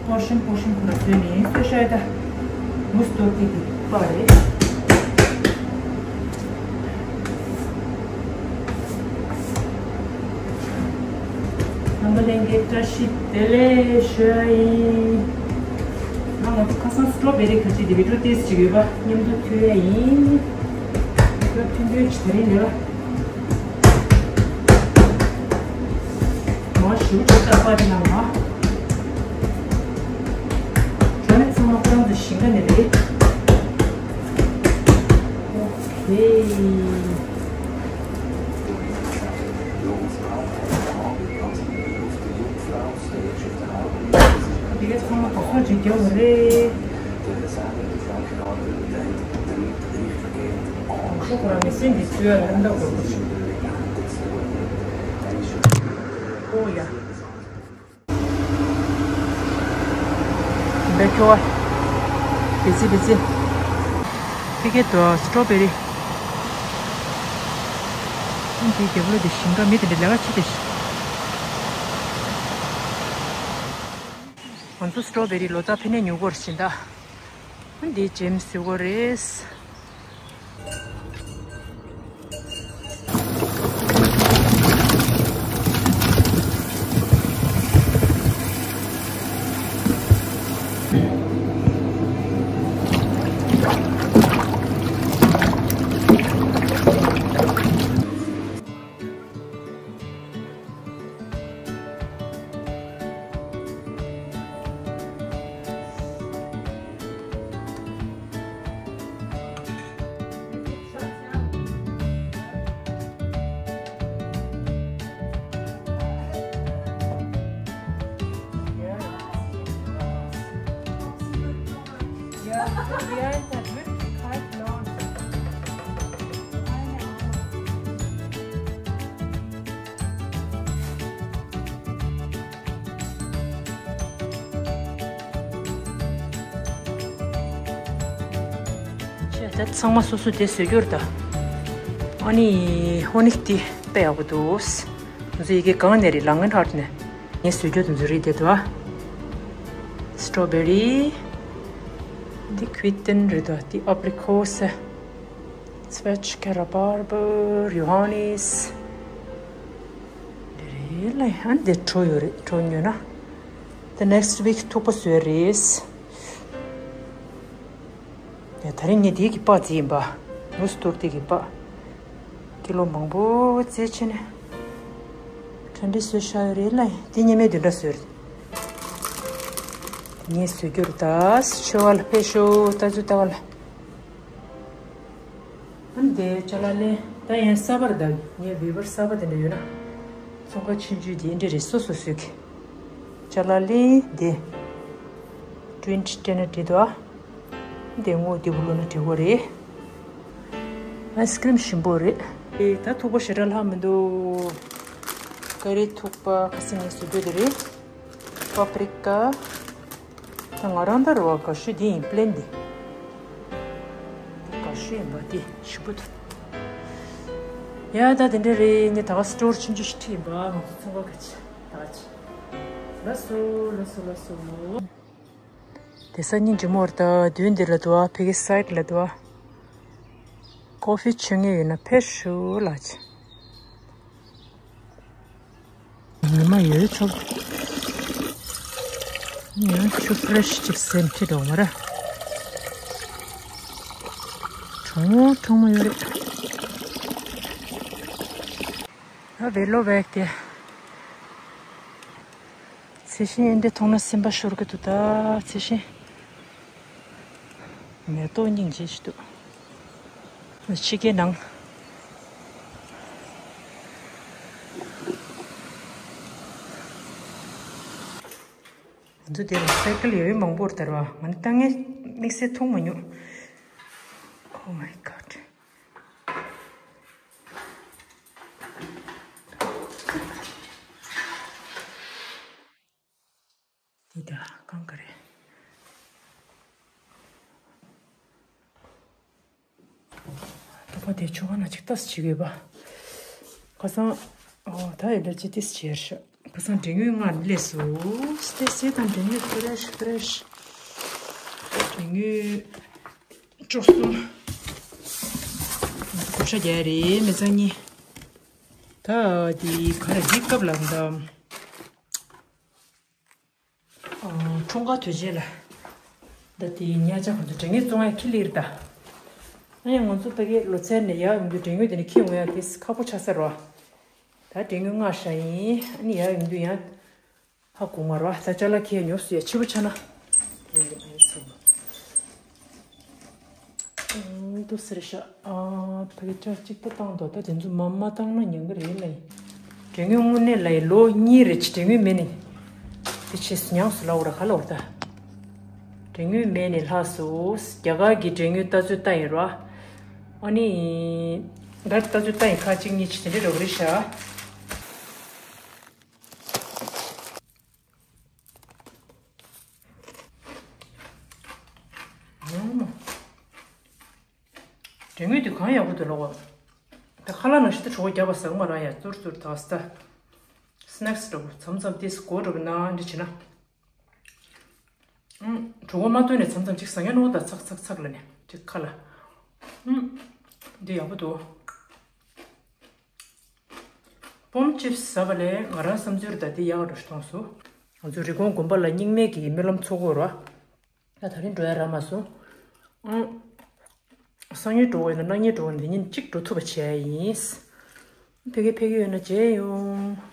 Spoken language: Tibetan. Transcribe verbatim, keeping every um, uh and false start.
པོར་ཤན་པོར་ཤན་ཁོ་ན་བཟོས་ནས་གསོལ་ཤ་ཡ་ད་མུ་སི་ཏོག་ཏིག་གི་པ་རེད། རྣམ་པ་ལྷན་རྒྱས་བཀྲ་ཤིས་བདེ་ལེགས་ཞུ་ཡ་ཡིན། ང་ང་ཚོ་ཁ་སང་སི་ཊོ་བེ་རི་ག་ཅིག་དེ་བི་ཌི་ཡོ་ཏོག་ཙམ་ཅིག་ཡོད་པ་མཉམ་དུ་མཐུད་ཡ་ཡིན། བི་ཌི་ཡོ་མཐུད་མཐུད་ཅིག་དེ་རིང་ལས་ལ། ང་ཞུ་ཅིག་ལྟ་པ་དེ་ཡང་ང་། ཁྱོད་ནི་ཚང་མ་ཁོ་རང་ཚོ་ཞིང་ཁ་ནས་རེད། ཨོ་ཁེ། འདི་གའི་ཚང་མ་དུས་ཚོད་ཅིག་རྒྱབ་པ་རེད། ཁོ་ཁོ་རང་གི་སེམས་ཀྱི་ཚུལ་ལ་ལན་འདེབས་དགོས། ཨོ་ཡ། འདི་ཁྱོ་བ། བི་ཙི་བི་ཙི། ཕི་ཀེ་དོ་སི་ཊོ་བེ་རི། འདི་རྒྱབ་ལོགས་འདི་ཞིང་ཁ་མི་དེ་འདྲ་ལས་ཀ་བྱེད་དེ། ང་ཚོ་སི་ཊོ་བེ་རི་ལོ་ཙཱ་ཕེབས་ནས་ཉོ་དགོས་རེད་ཟེར་ད། འདི་ཇེམ་སི་ཡོད་རེད། ཆེ་ད་ཚང་མ་སོ་སོ་དེ་བཟོས་རྒྱུར་ད། ཨ་ནི་ཧོ་ནིག་དེ་དཔེ་ཡག་པོ་འདུག་ང་ཚོ་ཡི་གེ་གང་ནས་རེད། ལང་ངན་ཧར་ནས་ངས་བཟོས་རྒྱུ་དེ་ཚོ་རེད་དེ་དོ། སི་ཊོ་བེ་རི། འདི་ཁུའི་ཏན་རེད་དོ། འདི་ཨབ་རི་ཁོ་སི། སི་ཝེ་ཆི་ཀེ་ར་བར་བར་ཡོ་ཧ་ནིས། འདི་རེད་ལ་ཡང་འདི་གྲོ་ཡོད་རེད། གྲོ་ཉོས་ན། The next week ཐུག་པ་བཟོས་རེད། ཡ་ད་རིང་ངས་འདི་གི་པགས་བརྫིས་ཡིན་པ། མུ་སི་ཏོག་ཏིག་གི་པགས། ཀི་ལོ་མང་པོ་བརྫིས་བྱས་ནས། གྲ་འདི་བཟོས་བཞག་ཡོད་རེད་ལ་ཡང་འདི་ཉི་མའི་བདུན་ཕྲག་བཟོས་རེད། ངས་བཟོས་རྒྱུར་ད་ཆོས་བ་ལ་ཕེབས་ཤོག་ད་ཚོད་ལྟ་བ་ལ། ཨ་ནི་དེ་ཅ་ལག་ལེན་ད་ཡང་གསར་པར་གདའ། ངའི་བི་བར་གསར་པ་དེ་འདྲ་ཡོད་ན། ཚོང་ཁང་ཆུང་ཆུང་དེ་འདྲ་རེད། སོ་སོ་སོས་ཀྱི་ཅ་ལག་ལེན་དེ་ཊུ་ཝེན་ཊི་སྤྲད་ན་འགྲིག་འདུག་ཨ། དེ་ངོ་དེ་བུ་ལོ་ན་འགྲིག་གོ་རེད། ཨའི་སི་ཀི་རིམ་ཞིམ་པོ་རེད། ཨེ་ད་ཐུག་པ་ཞེ་དྲག་ལྷག་མི་འདུག་ཀ་རི་ཐུག་པ་ཁ་སང་ངས་བཟོས་དགོས་དེ་རེད། པ་པི་རི་ཀ། ད་ང་རང་ད་རུ་བ་ག་ཤུ་འདི་ཡིན། པི་ལེན་འདི། ག་ཤུ་ཡིན་པ་འདི་ཞིབ་པོ་འདུག་ཡ་ད་དེ་འདྲ་རེད། ངས་ད་ག་སི་ཊོར་ཆུང་ཆུང་ཞིག་ཁྲིད་ཡིན་པ། ང་ཚོ་ཚོང་པ་ག་ཆེ་ད་ག་ཆེ། ལགས་སོ་ལགས་སོ་ལགས་སོ། དེ་སང་ཉིན་ཇི་མོར་ད་མདུན་འདི་ལ་འདུག་ཨ། ཕ་གི་སའིཌ་ལ་འདུག་ཨ། ཀོ་ཕི་མཆོད་མཁན་ཡོད་ན་ཕེབས་ཤོག་ལགས། ཉི་མ་ཡོད་ཚོགས། ཡང་ཆུ་ཕི་རེ་ཤི་ཅིག་ཟེར་ཁྱི་འགྲོ་མ་ར། གྲང་མོ་གྲང་མོ་ཡོད་རེད། ཨ་བེ་ལོ་བེག་དེ། ཚེ་ཤིང་འདི་མཐོང་ན་སེམས་པ་ཤོར་གི་འདུག་ད་ཚེ་ཤིང་། མེ་ཏོག་སྙིང་རྗེ་ཞིག་འདུག་ཕྱི་རྒྱལ་ནང་། ང་ཚོ་དེར་སའི་ཀལ་ཡོད་མང་པོར་དར་བ་ང་ནི་ད་ངས་དམིགས་བསལ་མཐོང་མ་མྱོང་། Oh my god. འདི་ད་གང་ག་རེད། ད་པ་དེ་ཆུ་བ་ན་ཅིག་ཏོག་ཙམ་བྱེད་དགོས་པ། ཁ་སང་། ཨོ་ད་ཨེ་ལར་ཇི་ཏོག་ཙམ་བྱས་ཤག་ཁ་སང་འབྲས་དངུལ་སྔར་སླེབས་སོང་། སེ་སེ་དང་འབྲས་དངུལ་ཕི་རེཤ་ཕི་རེཤ། འབྲས་དངུལ་བཅུ་གསུམ། བགོ་བཤའ་རྒྱག་རེད་མི་ཚང་གཉིས། ད་འདི་ག་རེ་འདི་སྐབས་ལ་འདམ། འཁྲུངས་སྐར་དུས་ཆེན་ལ། ད་དེའི་ཉལ་ཆ་ཁོང་ཚོ་འབྲས་དངུལ་བཙོང་ཡ་ཁྱི་ལིར་ད། ཨ་ཡ་ང་ཚོ་ཕ་གི་ལོ་ཚད་ནས་ཡག་ཡོང་རྒྱུ་འབྲས་དངུལ་དེ་ནས་ཁྱི་འོང་ཡ་དེ་ཁག་པོ་ཆགས་ས་རོ། ད་འབྲས་དངུལ་མངགས་ཤག་ཡིན། ཨ་ནི་ཡག་ཡོང་རྒྱུ་ཡང་ཧ་གོ་མ་རོ། ད་ཅ་ལག་ཁྱི་ཡ་ཉོབ་སུ་ཡ་ཆེ་པོ་ཆགས་ན། ཡིན་ཡིན་ཨ་ཡ་ཚོ། ཨང་། ཏུ་སེར་ཤ། ཨ་ཕ་གི་སྐྲ་གཅིག་པོ་བཏང་འདུག་ད་དེ་ཚོ་མ་མ་བཏང་ན་ཉན་གི་རེད་ལ་ཡིན། འབྲས་དངུལ་དངོས་གནས་ལ་ཡིན་ལོ་གཉིས་རེད་ཅི་འབྲས་དངུལ་མེད་ནི། དེ་ཆེས་སུ་ཉངས་སུ་ལ་འོ་ར་ག་ལ་འོ་ར་ད། འབྲས་དངུལ་མེད་ནི་ལྷག་སུ། རྒྱ་གར་གྱི་འབྲས་དངུལ་ལྟ་ཚུལ་ལྟ་ཡིན་རོ། ཨ་ནི། ད་ལྟ་ཚུལ་ལྟ་ཡིན་ཁ་གཅིག་གཉིས་ཅི་དེ་འདྲས་རོ་གི་རེད་ཤག་འབྲས་དངུལ་དེ་གང་ཡག་པོ་འདུག་ལོ་བ། ད་ཁ་ལག་ནང་བཞིན་དུ་གྲོད་ཁོག་རྒྱབ་པ་ཟ་གི་མ་རང་ཡ་ཙུར་ཙུར་ད་སི་ད། སི་ནེག་སི་འདྲ་པོ་མཚམས་མཚམས་ཏིས་གོ་འདྲ་པོ་ན་འདྲ་བྱེད་ན། ཨང་། གྲོད་ཁོག་མ་ཐོན་ནས་མཚམས་མཚམས་ཅིག་ཟ་ངེ་ནོ་ད་ཚག་ཚག་ཚག་ལ་ནས་ཅིག་ཁ་ལ། ཨང་། འདི་ཡག་པོ་འདུག་པོམ་ཅིབ་སི་ཟ་བ་ལས་ང་རང་བསམ་ཚུལ་ད་འདི་ཡག་འགྲོ་ཞིག་མཐོང་སོང་། ང་ཚོ་རི་ཀོན་དགོན་པ་ལ་རྙིང་མའི་གི་སྨོན་ལམ་ཚོགས་དགོས་ར། ད་ད་རིང་འགྲོ་ཡ་རག་མ་སོང་། ཨང་། སང་ཉིན་འགྲོ་དགོས་ཡིན་ན་གནངས་ཉིན་འགྲོ་དགོས་ཡིན་ན་དེ་ཉིན་གཅིག་འགྲོ་ཐུབ་པ་བྱས་ཡིན། ཕ་གི་ཕ་གི་ཡོད་ན་མཇལ་ཡོང་།